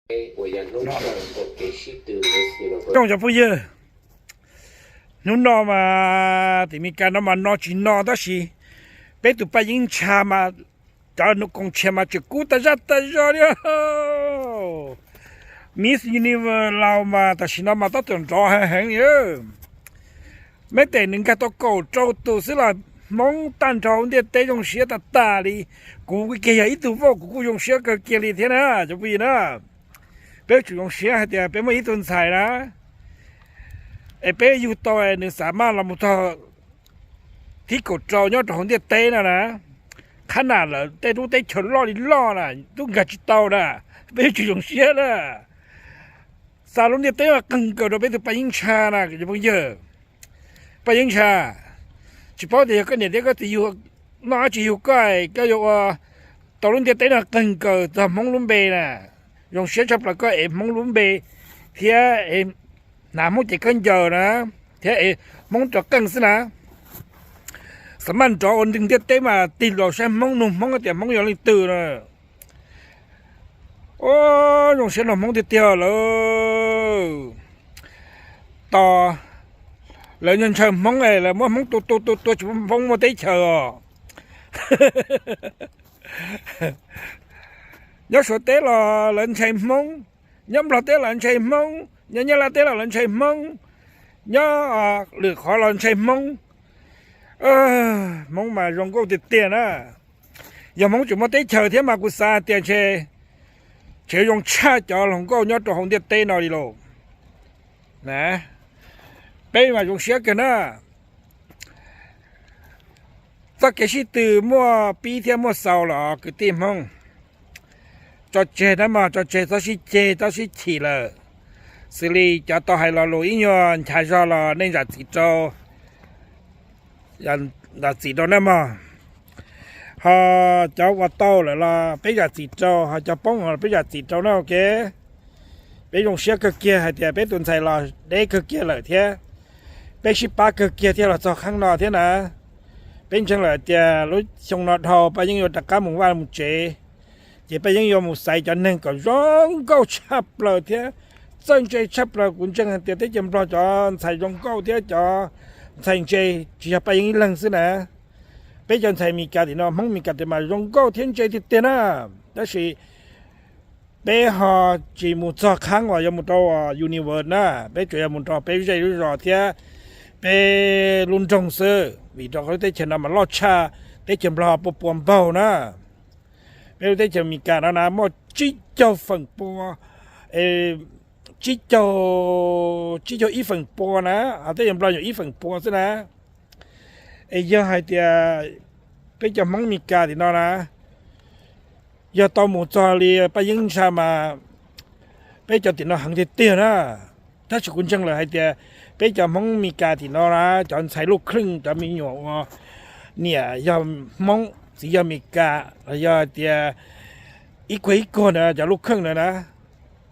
Zoo cov phooj ywg, hnub no mas tim Meskas no mas no tsis no tab sis peb tus Paj Yeeb Ntsha mas cov nus koom tshiab mas tseem kub tas zaj tas zog li. Miss Universe Laus mas tam sim no mas tab tom nrov heev heev li. Meb tes nws nkag tau kaum rau tus xwb los Hmoob tag nrho ntiaj teb zoo siab tag tag li. Kuv kiag yog ib tug vauj kuv kuj zoo siab kawg kiag li thiab na cov phooj ywg na. Peb yuav tsum zoo siab hais tias peb muaj ib tug ntxhais na, es peb yug tau nws xav maj los mus txog thib kaum rau nyob rau hauv ntiaj teb no na. Qhab nam lawm tej lub teb chaws loj li loj na tub nkag tsis tau na. Peb yuav tsum zoo siab na. Xa lub ntiaj teb no qeeg nkaus rau peb tus Paj Yeeb Ntsha na cov phooj ywg. Paj Yeeb Ntsha, tsis paub tias yog koj niam thiab koj txiv yug, noj dab tsi yug koj, koj yuav ua tau lub ntiaj teb no qeeg nkaus txog Hmoob lub npe na. Zoo siab tshaj plaws koj ev Hmoob lub npe thiab hnav Hmoob cev khaub ncaws na, thiab ev Hmoob rov qeej xwb na. Xav maj nrov ua ntiaj teb mas tig los saib Hmoob, nug Hmoob tias Hmoob yog leej twg na. Zoo siab nrog Hmoob tiag tiag lawm. Tos lawv ntshaw Hmoob es lawv muab Hmoob tua tua tua tua tsis muaj Hmoob muaj teb chaws os. Nyob Suav teb los lawv ntshai Hmoob, nyob Nplog teb los ntshai Hmoob, nyob Nyab Laj teb los lawv ntshai Hmoob, nyob lwm qhov los ntshai Hmoob. Hmoob mas zoo nkauj tiag tiag na. Yog Hmoob tseem muaj teb chaws thiab mas kuv xav tias ntshe tseem zoo tshaj cov hluas nkauj nyob rau hauv ntiaj teb no li lauj. Peb mas zoo siab kawg na. Txoj kev sib tw muaj pib thiab muaj xaus los kwv tij Hmoob. Tso tseg na mog, tso tseg txhob sib ceg txhob sib chim lawm. Xws li cov tau hais lo lus ib nyuag nchav zog los nej zam txim rau, zam txim rau na mog. Ho cov ua tau lawm los peb zam txim rau, ho cov poob los peb zam txim rau na, ok. Peb zoo siab kawg kiag hais tias peb tus ntxhais los deb kawg kiag lawm thiab. Peb sib pab kawg kiag thiaj los txog qhov no thiab na. Peb ntseeg lawm tias lub xyoo no dhau Paj Yeeb yuav rov qab mus vaj mus tsev, ces Paj Yeeb yuav mus xaiv cov neeg kom zoo nkauj tshaj plaws thiab txawj ntse tshaj plaws. Kuv ntseeg hais tias teb chaws Nplog cov ntxhais zoo nkauj thiab cov ntxhais ntse tsis yog Paj Yeeb ib leeg xwb na. Peb cov ntxhais Meskas tim no, Hmoob Meskas tim mas zoo nkauj thiab ntse tiag tiag na. Tab sis peb ho tsis mus txog qhov uas yuav mus rau university na, peb tsuas yog mus rau peb zej lub zos thiab peb lub nroog xwb, vim rau qhov lub teb chaws no mas loj tshaj teb chaws Nplog pua pua npaug na. Peb lub teb chaws Meskas no na muaj tsib caug feem pua, tsib caug, tsib caug ib feem pua na, ho teb chaws Nplog nyuam ib feem pua xwb na. Es yog hais tias peb cov Hmoob Meskas tim no na, yog tau mus txog li Paj Yeeb Ntsha mas peb cov tim no heev tiag tiag na. Tab sis kuv ntseeg lawm hais tias peb cov Hmoob Meskas tim no na, cov ntxhais luj khleej, cov me nyuam uas niam yog Hmoob txiv yog Meskas los yog hais tias ib kuag ib kuag na, cov luj khleej na na,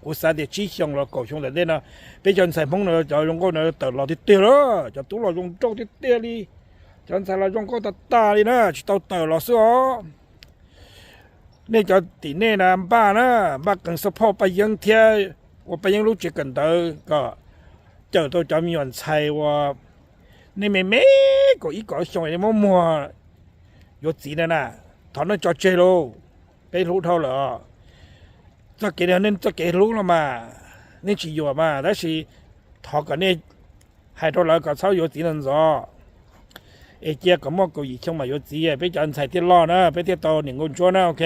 kuv xav tias tsib xyoos los kaum xyoo tom ntej no, peb cov ntxhais Hmoob no cov zoo nkauj no tawm los tiag tiag lawm, cov tub los zoo nkauj tiag tiag li, cov ntxhais los zoo nkauj tag tag li na, tsis tau tawm los xwb os. Nej cov tim nej na npaj na, npaj qee support Paj Yeeb thiab ua Paj Yeeb lub tsev kawm ntawv kom cawm tau cov me nyuam ntxhais uas nej me me kaum ib kaum xyoo nej muab muag yuav txiv na na, thov nej tso tseg lauj, peb hlub dhau lawm os. Txoj kev no nej txoj kev hlub no mas nej tsis yuam mas, tab sis thov kom nej hais rau lawv kom txhob yuav txiv ntxov ntxov, es cia kom muaj kaum yim xyoo mas yuav txiv, peb cov ntxhais thiaj loj na, peb thiaj tau niam nkauj ntsuab na, ok.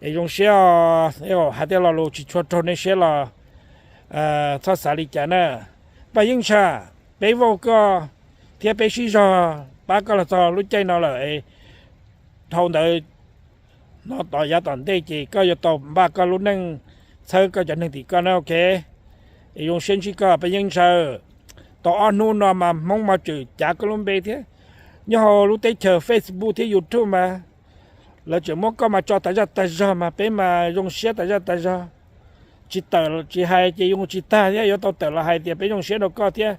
Es zoo siab os, hais tej lo lus tsis tshua raug nej siab los txhob xav li cas na. Paj Yeeb Ntsha, peb vauj koj thiab peb sib zog pab koj los txog lub caij no lawm, dhau ntawd no tom yav tom ntej ces koj yuav tau npaj koj lub neej, txhawb koj cov neeg tim koj na, ok. Es zoo siab ntsib koj Paj Yeeb Ntsha. Tau ob hnub no mas Hmoob mas tseem cav koj lub npe thiab. Nyob hauv lub teb chaws Facebook thiab YouTube mas lawv tseem muab koj mas tso tas zaj tas zog mas peb mas zoo siab tas zaj tas zog. Tsis tawm tsis hais ces yuav tsis tag thiab, yuav tau tawm los hais tias peb zoo siab rau koj thiab.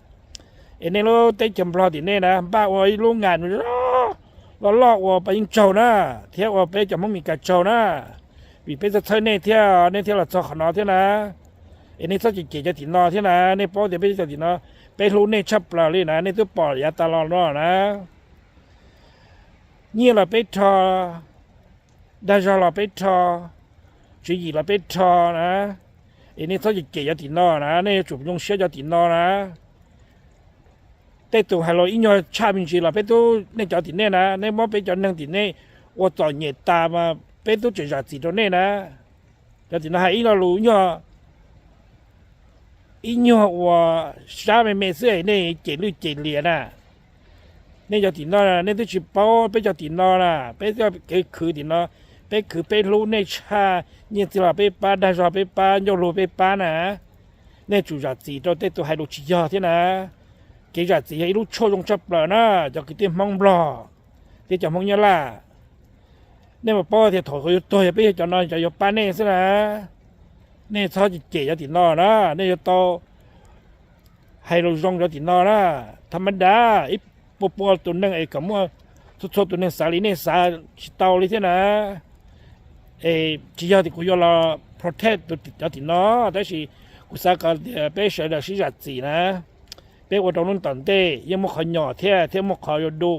Es nej lub teb chaws Nplog tim nej na npaj ua ib lub ngam loj loj ua Paj Yeeb tsaug na, thiab ua peb cov Hmoob Meskas tsaug na. vim peb txhawj txhawj nej thiab nej thiaj los txog qhov no thiab na. Es nej txhob cem cem cov tim no thiab na, nej paub tias peb cov tim no, peb hlub nej tshaj plaws li na, nej twb pom yav tas los no na. Nyiaj los peb rho, dag zog los peb rho, tswv yim los peb rho na. Es nej txhob cem cem cov tim no na, nej yuav tsum zoo siab cov tim no na. Tej tus hais los ib nyuag tshaj me ntsis los peb tub, nej cov tim nej na, nej muab peb cov neeg tim nej ua txom nyem tas mas peb twb tseem zam txim rau nej na. Cov tim no hais ib lo lus ib nyuag ua sab me me xwb nej cem lwj cem liam na. Nej cov tim no nej twb tsis paub peb cov tim no na, peb kev khwv tim no, peb khwv peb hlub nej tshaj, nyiaj txiag los peb pab, dag zog peb pab, ncauj lug peb pab na. Nej tsum zam txim rau tej tus hais lus tsis yog thiab na. Kev zam txim yog ib lub tshuaj zoo tshaj plaws na, cov kwv tij Hmoob Nplog thiab cov Hmoob Nyab Laj. Nej mas paub tias thaum yuav tuag yog peb yog cov no cov yuav pab nej xwb na. Nej txhob cem cov tim no na, nej yuav tau hais lus zoo cov tim no na. Tha mab dab ib puas pua tus neeg es kom muaj txhua txhua tus neeg xav li nej xav tsis tau li thiab na. Es tsis yog tias kuv yuav los protect cov tim no, tab sis kuv xav kom tias peb sawv daws sib zam txim na. Peb ua rau lub tom ntej yeej muaj qhov nyom thiab thiab muaj qhov yuav du.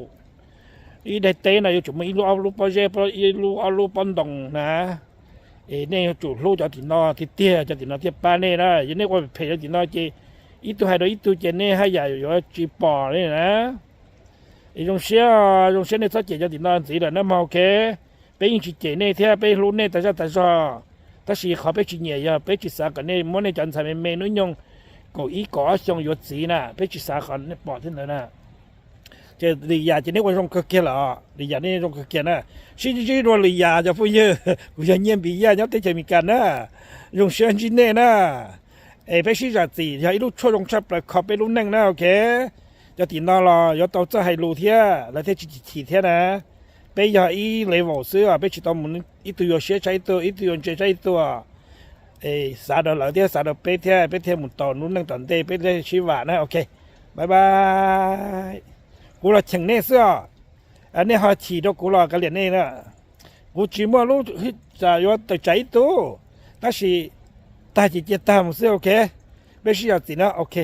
Ib daim teb no yuav tsum muaj ib lub ob lub pob zeb, ib lub ob lub pob ntoo na. Es nej yuav tsum hlub cov tim no tiag tiag, cov tim no thiaj pab nej na. Yog nej ua phem cov tim no ces ib tug hais rau ib tug ces nej haj yam yuav tsis pom li na. Es zoo siab, zoo siab nej txhob cem cov tim no ntxiv lawm na mog, ok. Peb yeej tsis cem nej thiab peb hlub nej tas zaj tas zog, tab sis qhov peb tsis nyiam yog peb tsis xav kom nej muab nej cov ntxhais me me hnub nyoog kaum ib kaum ob xyoo yuav txiv na, peb tsis xav qhov nej pom thiab ntawd na. Ces Lis Yas ces neb ua zoo kawg kiag lawm, Lis Yas nej zoo kawg kiag na. Sib ntsib dua Lis Yas cov phooj ywg, kuv yog Nyiaj Npis Yaj nyob teb chaws Amelikas na. Zoo siab ntsib nej na. Es peb sib zam txim yog ib lub tshuaj zoo tshaj plaws kho peb lub neej na, ok. Cov tim no los yuav tau txawj hais lus thiab lawv thiaj tsis chim chim thiab na. Peb yog ib level xwb os, peb tsis tau mus ib tug yuav siab tshaj ib tug, ib tug yuav ntse tshaj ib tug. Es xav rau lawv thiab xav rau peb thiab peb thiaj mus tau lub neej tom ntej, peb thiaj sib vam na, ok. Bye bye. Kuv los cheem nej xwb os. Nej ho chim rau kuv los kav liam nej na. Kuv tsis muaj lub yuav tawm tsam ib tug, tab sis tag ces cia tag mus xwb, ok. Peb sib zam txim na, ok.